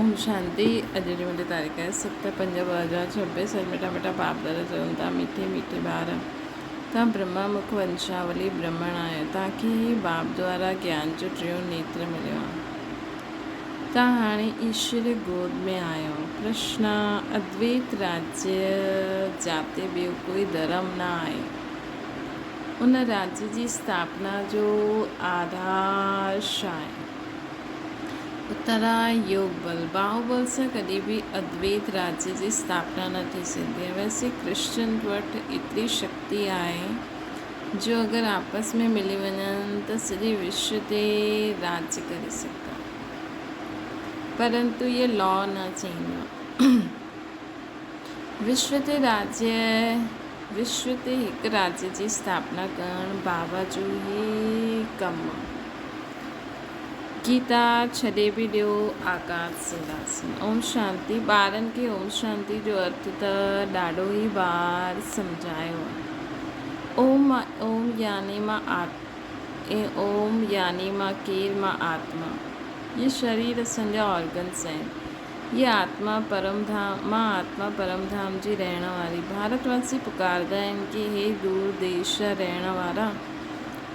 اوم شانتي اڄ جي منهنجي تاريخ آهي 7/5/2026 سچ مٺا مٺا باپ دادا چون ٿا مٺي مٺي ٻار توهان برهما مک ونشاولي برهمڻ آهيو توهان کي هي باپ دوارا گيان جو ٽيون نيتر مليو آهي توهان هاڻي ايشوري گود ۾ آهيو پرشنا ادويت راجيه جاتي ٻيو ڪوئي ڌرم نه آهي ان راجيه جي اسٿاپنا جو آڌار ڇا آهي؟ اترا يوگ بل، باهوبل سان ڪڏهن به ادويت راجيه جي اسٿاپنا نه ٿي سگهندي آهي. ويسي ڪرسچن وٽ ايتري شڪتي آهي جو اگر آپس ۾ ملي وڃن ته سڄي وشو تي راڄ ڪري سگهندا. پرنتو اهي لا نه چئيندو آهي. وشو تي راجيه، وشو تي هڪ راجيه جي اسٿاپنا ڪرڻ بابا جو ئي ڪم آهي. گيتا ڇڏي به ڏيو آڪاش سنگهاسن. اوم شانتي ٻارن کي اوم شانتي جو ارٿ ته ڏاڍو ئي بار سمجهايو آهي. اوم اوم يعني مان آت ۽ اوم يعني مان ڪير مان آتما. اهي شرير اسان جا آرگنس آهن. اهي آتما پرم ڌام مان آتما پرم ڌام جي رهڻ واري. ڀارت واسي پڪاردا آهن ڪي هي دور ديش جا رهڻ وارا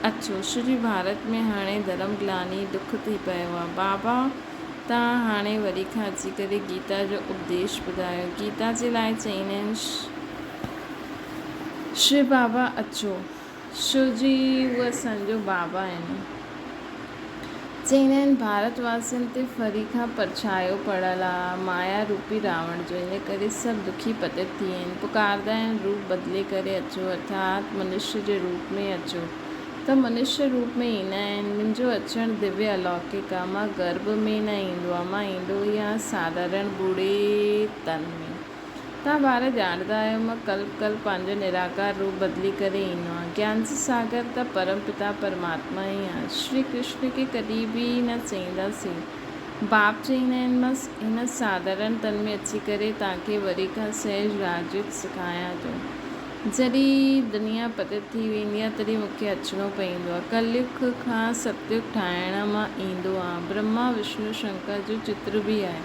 اچو، سڄي ڀارت ۾ هاڻي ڌرم گلاني ڏک ٿي پيو آ. بابا توهان هاڻي وري کان اچي ڪري گيتا جو اپديش ٻڌايو. گيتا جي لاء چئيندا آهن شو بابا اچو. شو جي هو اسان جو بابا آهن. چئيندا آهن ڀارت واسين تي ڦري کان پرڇايو پڙل آ مايا روپي راوڻ جو ان ڪري سڀ دکي پتت ٿي آهن. پڪاردا آهن روپ بدلي ڪري اچو ارٿات منشيه جي روپ ۾ اچو ته منشيه روپ ۾ ايندا آهن. منهنجو اچڻ دويه الوڪڪ آ مان گرڀ ۾ نه ايندو آ مان ايندو ئي آهيان ساڌارڻ ٻوڙي تن ۾. توهان ٻار ڄاڻندا آهيو مان ڪلپ ڪلپ پنهنجو نراڪار روپ بدلي ڪري ايندو آهيان. گيان جي ساگر ته پرم پتا پرماتما ئي آهي. شري ڪرشن کي ڪڏهن به نه چئينداسين. باپ چئيندا آهن مان هن ساڌارڻ تن ۾ اچي ڪري توهان کي وري کان سهج راجيوگ سکايان ٿو. جڏهن دنيا پتت ٿي ويندي آهي تڏهن مون کي اچڻو پوندو آهي. ڪليگ کان ستيگ ٺاهڻ مان ايندو آهيان. برهما، وشنو، شنڪر جو چتر به آهي.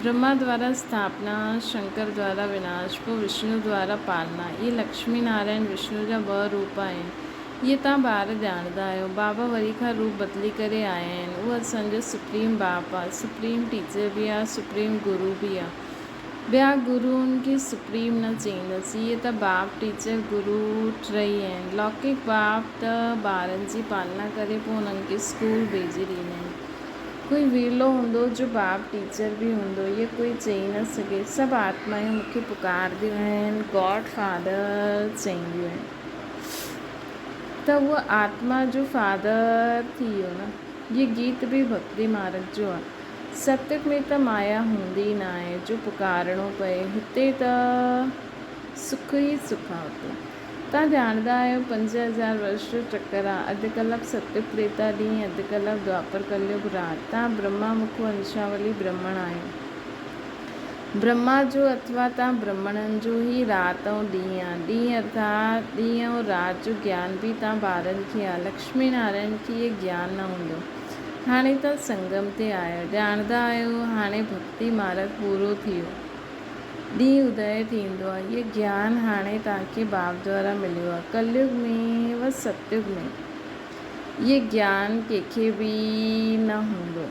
برهما دوارا اسٿاپنا، شنڪر دوارا وناش، پوء وشنو دوارا پالنا. اهي لڪشمي نارائڻ وشنو جا ٻه روپ آهن. اهي توهان ٻار ڄاڻندا آهيو. بابا وري کان روپ بدلي ڪري آيا آهن. اهو اسان جو سپريم باپ آهي. سپريم ٽيچر به آهي، سپريم گرو به آهي. ٻيا گروئن کي سپريم نه چئيندس. اهي ته باپ، ٽيچر، گرو ٽئي آهن. لوڪڪ باپ ته ٻارن جي پالنا ڪري پوء انهن کي اسڪول ڀيجي ڏيندا آهن. ڪوئي ورلو هوندو جو باپ ٽيچر به هوندو، اهو ڪوئي چئي نه سگهي. سڀ آتمائون مون کي پڪارنديون آهن، گاڊ فادر چئينديون آهن. ته اهو آتما جو فادر ٿي ويو نه. هي گيت به ڀڳتي مارگ جو آهي. ستيگ ۾ ته مايا هوندي ئي ناهي جو پڪارڻو پئي. هتي ته سک ئي سک آهي اتي. توهان ڄاڻندا آهيو 5000 ورش جو چڪر آ، اڌ ڪلپ ستيگ تريتا ڏينهن، اڌ ڪلپ دوآپر ڪليگ رات. توهان برهما مک ونشاولي برهمڻ آهيو. برهما جو اٿوا توهان برهمڻن جو هي رات ۽ ڏينهن آ. ڏينهن ارٿات ڏينهن ۽ رات جو گيان به توهان ٻارن کي آ. لڪشمي نارائڻ کي اهي گيان نه هوندو. هاڻي توهان سنگم تي آهيو. ڄاڻندا آهيو هاڻي ڀڳتي مارگ پورو ٿيو. ڏينهن ادئه ٿيندو آهي. اهو گيان هاڻي توهان کي باپ دوارا مليو آهي. ڪليگ ۾ و ستيگ ۾ اهو گيان ڪنهن کي به نه هوندو.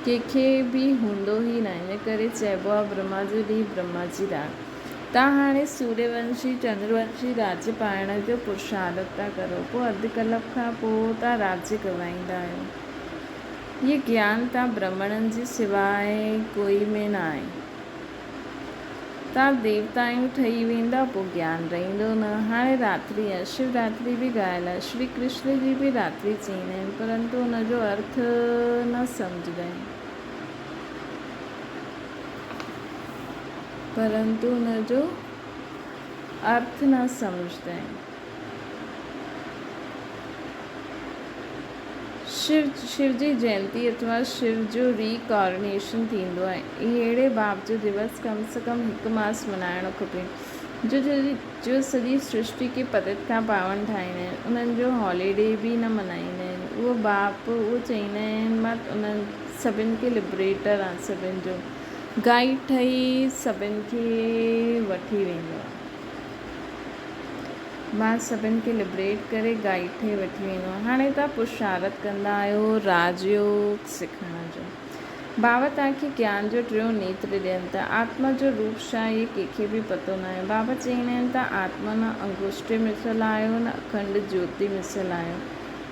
ڪنهن کي به هوندو ئي نه. ان ڪري چئبو آهي برهما جو ڏينهن برهما جي رات. توهان هاڻي سوريه ونشي، چندر ونشي راڄ پائڻ جو پرشارٿ ٿا ڪرو. پوء اڌ ڪلپ کان پوء توهان راڄ گنوائيندا آهيو. هيء گيان تان برهمڻن جي سواء ڪوئي ۾ ناهي. تان ديوتائون ٺهي ويندا پوء گيان رهندو نه. هاڻي راتري آهي. شو راتري به ڳايل آهي. شري ڪرشن جي به راتري چئيندا آهن پرنتو ان جو ارٿ نه سمجهندا آهن. پرنتو ان جو ارٿ نه سمجهندا آهن. شو شو جي جينتي اٿوا شو جو ري ڪارنيشن ٿيندو آهي. اهڙي باپ جو دوس ڪم سان ڪم هڪ ماس ملهائڻو کپي. جو جو سڄي سرشٽي کي پتت کان پاون ٺاهيندا آهن انهن جو هاليڊي به نه ملهائيندا آهن. اهو باپ اهو چئيندا آهن مان انهن سڀن کي لبريٽر آهيان سڀن جو گائيڊ ٺهي سڀن کي وٺي ويندو آهيان. مان سڀن کي لبريٽ ڪري گائيڊ ٺهي وٺي ويندو آهيان. هاڻي توهان پرشارٿ ڪندا آهيو راجيوگ سکڻ جو. بابا توهان کي گيان جو ٽيون نيتر ڏين ٿا. آتما جو روپ ڇا آهي اهي ڪنهن کي به پتو ناهي. بابا چئيندا آهن توهان آتما نه انگوشٺي مثل آهيو نه اکنڊ جيوتي مثل آهيو.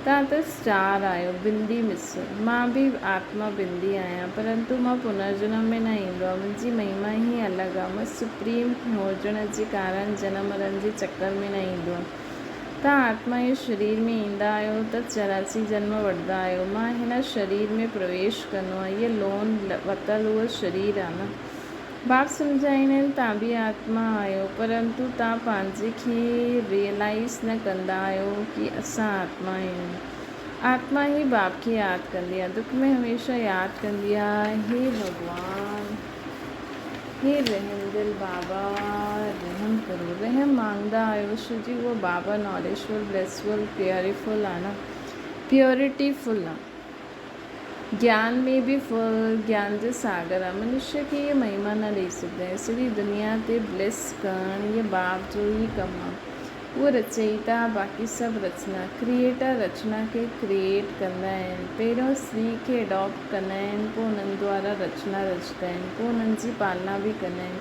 توهان ته اسٽار آهيو، بندي مثل. مان به آتما بندي آهيان، پرنتو مان پنرجنم ۾ نه ايندو آهيان. منهنجي مهما ئي الڳ آهي. مان سپريم هجڻ جي ڪارڻ جنم مرڻ جي چڪر ۾ نه ايندو آهيان. توهان آتما اهو شرير ۾ ايندا آهيو ته 84 جنم وٺندا آهيو. مان هن شرير ۾ پرويش ڪندو آهيان. هيء لون ورتل اهو شرير آهي نه؟ باپ سمجهائيندا آهن توهان به آتما آهيو پرنتو توهان پنهنجي کي ريئلائيز نه ڪندا آهيو ڪي اسان آتما آهيون. آتما ئي باپ کي ياد ڪندي آهي. دک ۾ هميشه ياد ڪندي آهي هي ڀڳوان! هي رحمدل بابا رحم ڪرو. رحم مانگدا آهيو ڇو جي اهو بابا ناليجفل، بليسفل، پيئريفل آهي نه پيورٽي فل آهي. گيان ۾ به ڦل، گيان جو ساگر آهي. منشيء کي اهي مهما نه ڏئي سگهندا آهن. سڄي دنيا تي بليس ڪرڻ اهي باپ جو ئي ڪم آهي. اهو رچئيتا آهي، باقي سڀ رچنا. ڪريئيٽر رچنا کي ڪريئيٽ ڪندا آهن. پهريون استري کي اڊاپٽ ڪندا آهن، پوء انهن دوارا رچنا رچندا آهن، پوء انهن جي پالنا به ڪندا آهن.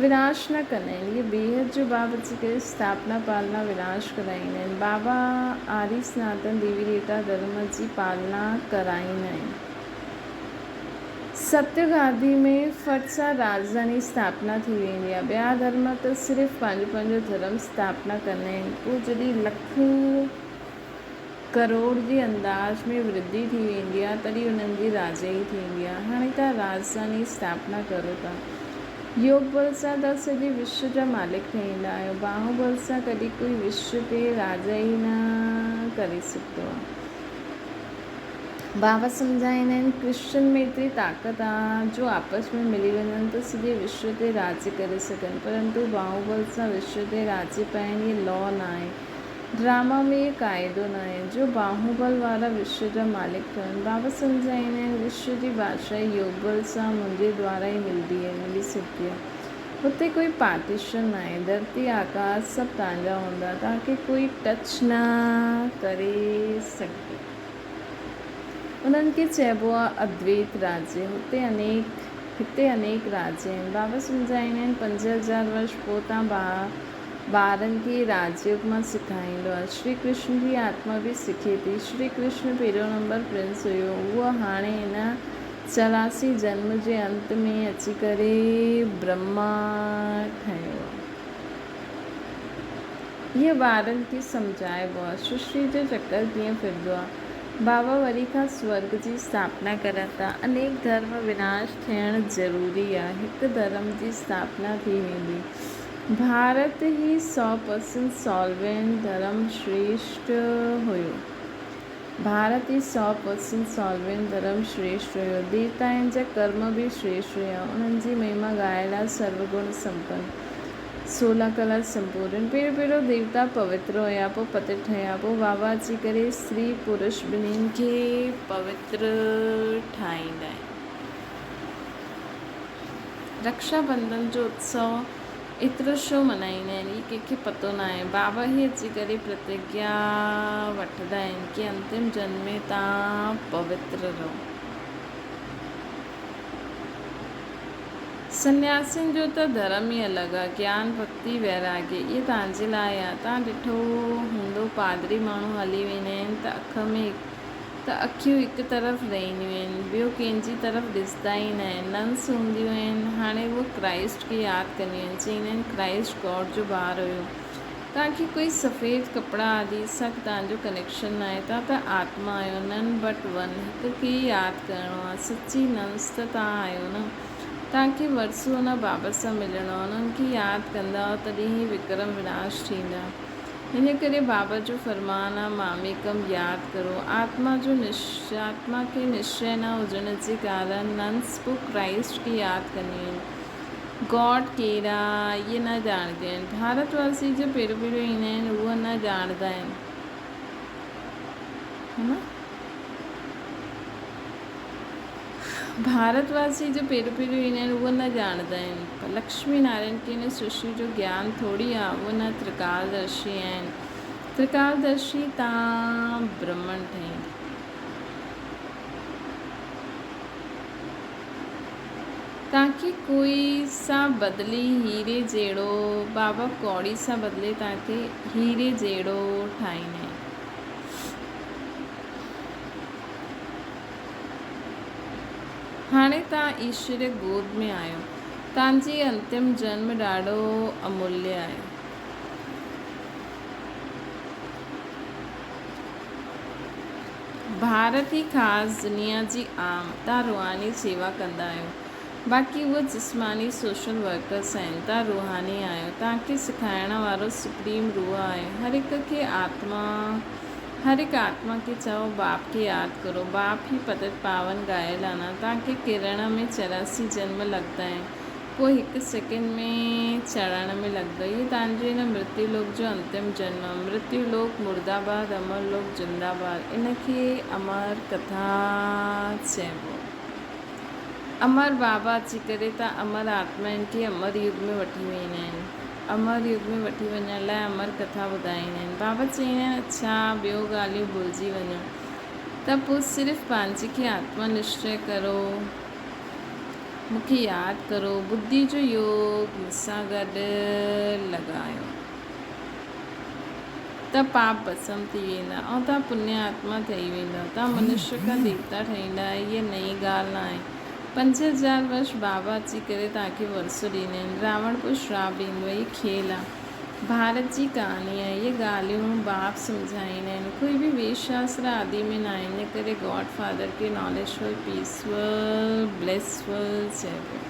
وناش نه ڪندا آهن. اهي بيحد جو باب اچي ڪري اسٿاپنا پالنا وناش ڪرائيندا آهن. بابا آري سناتن ديوي ديوتا ڌرم جي پالنا ڪرائيندا آهن. ستيگ آدي ۾ ڦٽ سان راڄڌاني اسٿاپنا ٿي ويندي آهي. ٻيا ڌرم ته صرف پنهنجو پنهنجو ڌرم اسٿاپنا ڪندا آهن. پوء جڏهن لک ڪروڙ جي انداز ۾ ورڌي ٿي ويندي آهي تڏهن انهن جي راجائي ٿيندي آهي. هاڻي توهان راڄڌاني اسٿاپنا ڪرو ٿا. يوگ بل سان توهان سڄي وشو جا مالڪ ٺهيندا آهيو. باهوبل سان ڪڏهن ڪوئي وشو تي راجائي نه ڪري سگهندو آهي. بابا سمجهائيندا آهن ڪرسچن ۾ ايتري طاقت آهي جو آپس ۾ ملي وڃن ته سڄي وشو تي راڄ ڪري سگهن پرنتو باهوبل سان وشو تي راڄ پائڻ هي لا ناهي. ڊراما ۾ اهو قاعدو ناهي جو باهوبل وارا وشو جا مالڪ ٺهن. بابا سمجهائيندا آهن، وشو جي بادشاهي يوگبل سان منهنجي دوارا ئي ملندي ۽ ملي سگهبي آهي. هتي ڪوئي پارٽيشن ناهي. ڌرتي آڪاس سڀ توهان جا هوندا. توهان کي ڪوئي ٽچ نه ڪري سگهندو. انهن کي چئبو آهي ادويت راجيه. هتي انيڪ هتي انيڪ راجيه آهن. بابا سمجهائيندا آهن، 5000 ورش پوء توهان ٻارن کي راجيوگ مان سکائيندو آهي. شري ڪرشن جي آتما به سکي ٿي. شري ڪرشن پهريون نمبر پرنس هيو. اهو هاڻي هن 84 جنم جي انت ۾ اچي ڪري برهما ٺهيو آهي. اهي ٻارن کي سمجهائبو آهي. سرشٽي جو چڪر ڪيئن ڦرندو آهي. بابا وري کان سورڳ جي اسٿاپنا ڪرن ٿا. انيڪ ڌرم وناش ٿيڻ ضروري آهي. هڪ ڌرم جي اسٿاپنا ٿي ويندي. ڀارت ئي 100% سالوينٽ ڌرم شريشٽ هيو. ڀارت ئي 100% سالوينٽ ڌرم شريشٽ هيو. ديوتائن جا ڪرم به شريشٽ هيا. انهن جي مهما ڳائڻ لاء سرو گڻ سمپن، سولهه ڪلا سمپورن. پهريون پهريون ديوتا پوتر هيا، پوء پتت ٺهيا. پوء بابا اچي ڪري استري پرش ٻنهين کي پوتر ٺاهيندا آهن. رڪشا بنڌن جو اتسو ايترو ڇو ملهائيندا آهن، هي ڪنهن کي پتو ناهي. بابا هي اچي ڪري پرتگيا وٺندا آهن ڪي انتم جنم ۾ توهان پوتر رهو. سنياسين جو ته ڌرم ئي الڳ آهي، گيان، ڀڳتي، ويراڳي اهي توهان جي لاء آهي. توهان ڏٺو هوندو پادري ماڻهو هلي ويندا آهن ته اک ۾ ته اکيون هڪ طرف رهنديون آهن، ٻيو ڪنهن جي طرف ڏسندا ئي نه آهن. ننس هونديون آهن، هاڻي اهي ڪرائسٽ کي ياد ڪنديون آهن، چئيندا آهن ڪرائسٽ گاڊ جو ٻار هيو. توهان کي ڪوئي سفيد ڪپڙا آدي سان توهان جو ڪنيڪشن ناهي، توهان ته آتما آهيو، نن بٽ ون، هڪ کي ئي ياد ڪرڻو آهي، سچي ننس ته توهان آهيو نه. توهان کي ورثو ان بابا سان ملڻو آهي، انهن کي ياد ڪندا تڏهن ئي وڪرم وناش ٿيندا. ان ڪري بابا جو فرمان آ ماميڪم ياد ڪرو. آتما جو آتما کي نشچي نه هجڻ جي ڪارڻ ننس به ڪرائسٽ کي ياد ڪنديون آهن. گاڊ ڪير آ اهي نه ڄاڻنديون آهن. ڀارت واسي جو پهريون پهريون ايندا آهن اهي نه ڄاڻندا آهن. ها نه. ڀارت واسي جو پهريون پهريون ايندا آهن اهو نه ڄاڻندا آهن پر لڪشمي نارائڻ کي هن سرشٽي جو گيان ٿوري آهي اهي نه ترڪالدرشي آهن ترڪالدرشي تان برهمڻ ٺهين. توهان کي ڪوئي سان بدلي هيري جهڙو بابا ڪوڙي سان بدلي توهان کي هيري جهڙو ٺاهيندا آهن. هاڻي توهان ايشوريه گود ۾ آهيو. توهان جي انتم جنم ڏاڍو اموليه آهي. ڀارت ئي خاص دنيا جي عام تان روحاني سيوا ڪندا آهيو باقي اهي جسماني سوشل ورڪرس آهن تان روحاني آهيو توهان کي سکائڻ وارو سپريم روح آهي هر هڪ کي آتما هر هڪ آتما کي چئو باپ کي ياد ڪرو باپ هي پتت پاون گايل آنا توهان کي ڪرڻ ۾ 84 جنم لڳندا آهن پوء هڪ سيڪنڊ ۾ چڙهڻ ۾ لڳندو. هي توهان جي هن مرتيو لوڪ جو انتم جنم آهي. مرتيو لوڪ مرده باد، امر لوڪ زنده باد. ان کي امر ڪٿا چئبو آهي. امر بابا اچي ڪري ته امر آتمائن کي امر يگ ۾ وٺي ويندا آهن. امر يگ ۾ وٺي وڃڻ لاء امر ڪٿا ٻڌائيندا آهن. بابا چئيندا آهن اڇا ٻيو ڳالهيون ڀلجي وڃو ته پوء صرف پنهنجي کي آتما نشچي ڪرو. مون کي ياد ڪرو، ٻڌي جو يوگ مون سان گڏ لڳايو ته پاپ ڀسم ٿي ويندا ۽ توهان پڃ آتما ٺهي ويندؤ. توهان منشيه کان ديوتا ٺهيندا، هيء نئين ڳالهه نه آهي. 5000 ورش بابا اچي ڪري توهان کي ورثو ڏيندا آهن. راوڻ پوء شراپ ڏيندو آهي. هيء کيل آهي. ڀارت جي ڪهاڻي آهي. اهي ڳالهيون باپ سمجهائيندا آهن. ڪوئي به ويد شاستر آدي ۾ ناهي. ان ڪري گاڊ فادر کي ناليجفل، پيسفل، بليسفل چئبو.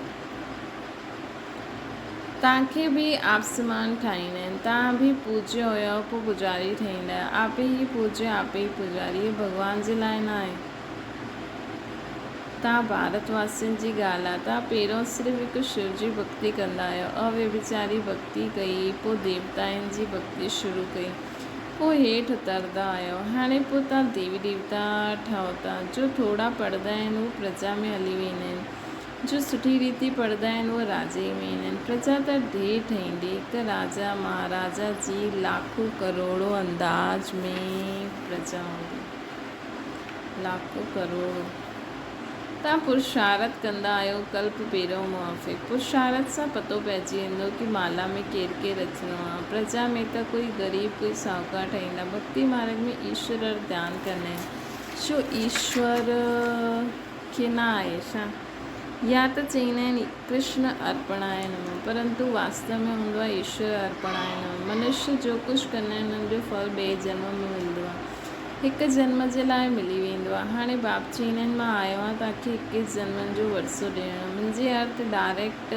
توهان کي به آپ سمان ٺاهيندا آهن. توهان به پوڄيو هيو پوء پوڄاري ٺهيندا آهيو. آپي ئي پوڄيو آپي ئي پوڄاري. اهو ڀڳوان جي لاء ناهي. توهان ڀارت واسين جي ڳالهه آ. توهان پهريون صرف هڪ شو جي ڀڳتي ڪندا آهيو. اويڀچاري ڀڳتي ڪئي، پوء ديوتائن جي ڀڳتي شروع ڪئي، پوء هيٺ اترندا آهيو. هاڻي پوء توهان ديوي ديوتا ٺهو ٿا. جو ٿورا پڙهندا آهن، هو پرجا ۾ هلي ويندا آهن. جو سٺي ريتي پڙهندا آهن، هو راجي ۾ ايندا آهن. پرجا ته ڍير ٺهيندي. هڪ راجا مهاراجا جي لاکون ڪروڙون انداز ۾ پرجا هوندي. لاکون ڪروڙون تان پرشارت ڪندا آهيو ڪلپ پيرو موافق پرشارت سان پتو پئجي ويندو ڪي مالا ۾ ڪير ڪير اچڻو آ پرجا ۾ ته ڪوئي غريب ڪوئي ساهوڪار ٺهيندا ڀڳتي مارگ ۾ ايشور ار ڌيان ڪندا آهن شو ايشور کي نه آهي ڇا يا ته چئيندا آهن ڪرشن ارپڻاي نمه پرنتو واستو ۾ هوندو آهي ايشور ارپڻاي نمه منشي جو ڪجهه ڪندا آهن انهن جو ڦل ٻئي جنم ۾ ملندو آهي. هڪ جنم جي لاء ملي ويندو آهي. هاڻي باپ چين آهن مان آيو آهيان توهان کي اڪيس جنمن جو ورثو ڏيڻ. منهنجي ارٿ ڊائريڪٽ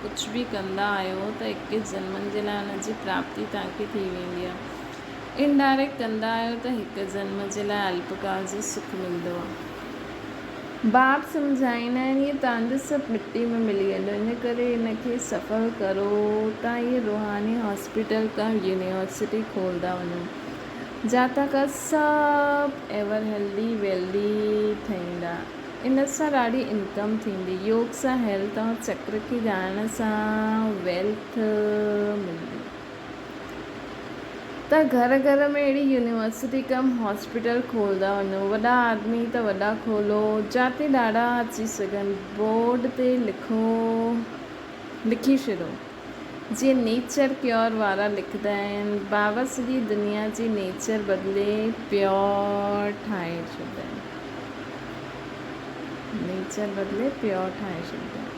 ڪجهه به ڪندا آهيو ته اڪيس جنمن جي لاء ان جي پراپتي توهان کي ٿي ويندي آهي. انڊائريڪٽ ڪندا آهيو ته هڪ جنم جي لاء الپڪال جو سک ملندو آهي. باپ سمجهائيندا آهن اهي توهان جو سڀ مٽي ۾ ملي ويندو ان ڪري ان کي سڦل ڪرو. توهان اهي روحاني هاسپيٽل ڪا يونيورسٽي کولندا وڃو. جاتڪ سڀ ايور هيلدي ويلدي ٺهيندا. ان سان ڏاڍي انڪم ٿيندي. يوگ سان هيلٿ ۽ چڪر کي ڄاڻڻ سان ويلٿ ملندي. ته گهر گهر ۾ اهڙي يونيورسٽي ڪم هاسپيٽل کولدا وڃو. وڏا آدمي ته وڏا کولو. جاتي ڏاڍا اچي سگهن. بورڊ تي لکو لکي ڇڏو. جيئن نيچر ڪيور وارا لکندا آهن، بابا سڄي دنيا جي نيچر بدلي پيور ٺاهي ڇڏيا آهن. نيچر بدلي پيور ٺاهي ڇڏيا آهن.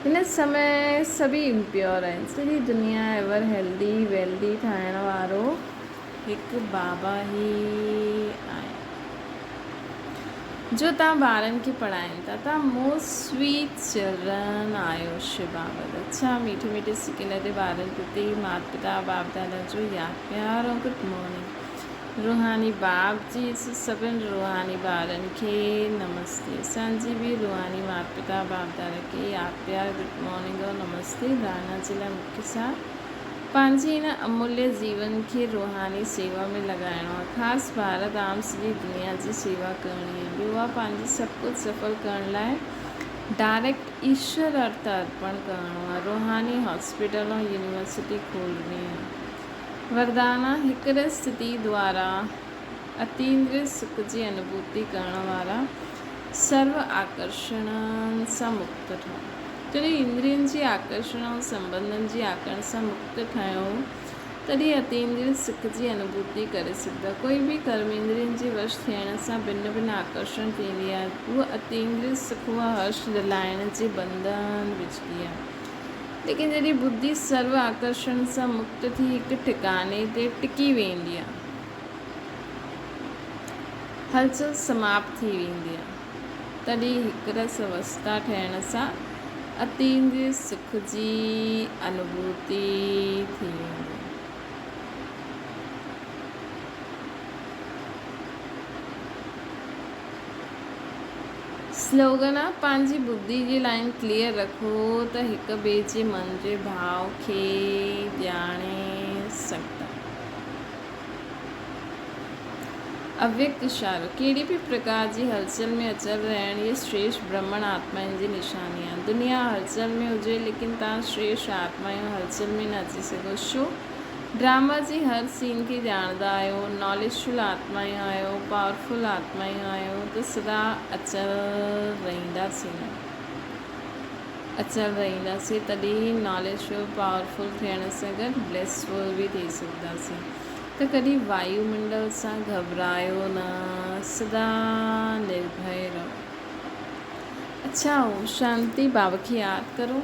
هن سمي سڀئي امپيور آهن. سڄي دنيا ايور هيلدي ويلدي ٺاهڻ وارو هڪ بابا ئي آهي. جو توهان ٻارن کي پڙهائين ٿا. توهان موسٽ سويٽ چلڊرن آهيو شو بابت اڇا ميٺي ميٺي سڪيل تي ٻارن پرتي مات پتا باپ دادا جو ياد پيار ۽ گڊ مارننگ روحاني باپ جي سڀن روحاني ٻارن کي نمستي اسان جي به روحاني مات پتا باپ دادا کي ياد پيار گڊ مارننگ ۽ نمستي ڌارڻا جي لاء مکيه سار. پنهنجي هن اموليه جيون کي روحاني سيوا ۾ لڳائڻو آهي. خاص ڀارت عام سڄي دنيا جي سيوا ڪرڻي آهي. ٻيو آهي پنهنجي سڀ ڪجهه سڦل ڪرڻ لاء ڊائريڪٽ ايشور ارٿ ارپڻ ڪرڻو آهي. روحاني هاسپيٽل ۽ يونيورسٽي کولڻي آهي. وردان آهي هڪڙي اسٿتي دوارا اتيندريه سک جي انوڀوتي ڪرڻ وارا سرو آڪرشڻن سان مڪت ٺهو. جڏهن اندرين جي آڪرشڻ ۽ سنٻنڌن جي آڪرڻ سان مڪت ٺهيو، تڏهن اتيندريه سک جي انوڀوتي ڪري سگهندا. ڪوئي به ڪرم اندرين جي وش ٿيڻ سان ڀن ڀن آڪرشڻ ٿيندي آهي. اهو اتيندريه سک و هرش دلائڻ جي ٻنڌن وجهندي آهي. ليڪن جڏهن ٻڌي سرو آڪرشڻ سان مڪت ٿي هڪ ٺڪاڻي تي ٽڪي ويندي آهي. هلچل سماپت ٿي ويندي آهي، تڏهن هڪ رس اوستا ٺهڻ سان اتيندريه سک جي انوڀوتي ٿي ويندي آهي. سلوگن آ، پنهنجي ٻڌي جي لائين ڪليئر رکو ته هڪ ٻئي جي من جي ڀاء کي ڄاڻي سگهندا. اويڪت اشارو، ڪهڙي به پرڪار جي هلچل ۾ اچل رهڻ اهي شريشٺ برهمڻ آتمائن جي نشاني آهي. دنيا هلچل ۾ هجي ليڪن توهان شريشٺ آتمايون هلچل ۾ نه اچي سگهو. ڇو؟ ڊراما جي هر سين کي ڄاڻندا آهيو، ناليجفل آتمايون آهيو، پاورفل آتمايون آهيو ته سدا اچل رهنداسين. اچل رهنداسين تڏهن ئي ناليجفل، پاورفل ٿيڻ سان گڏ بليسفل به ٿي سگهنداسين. ته ڪڏهن وايو منڊل سان گهٻرايو نه، سدا نرڀئي رهو. اڇا اوم شانتي بابا کي ياد ڪرو.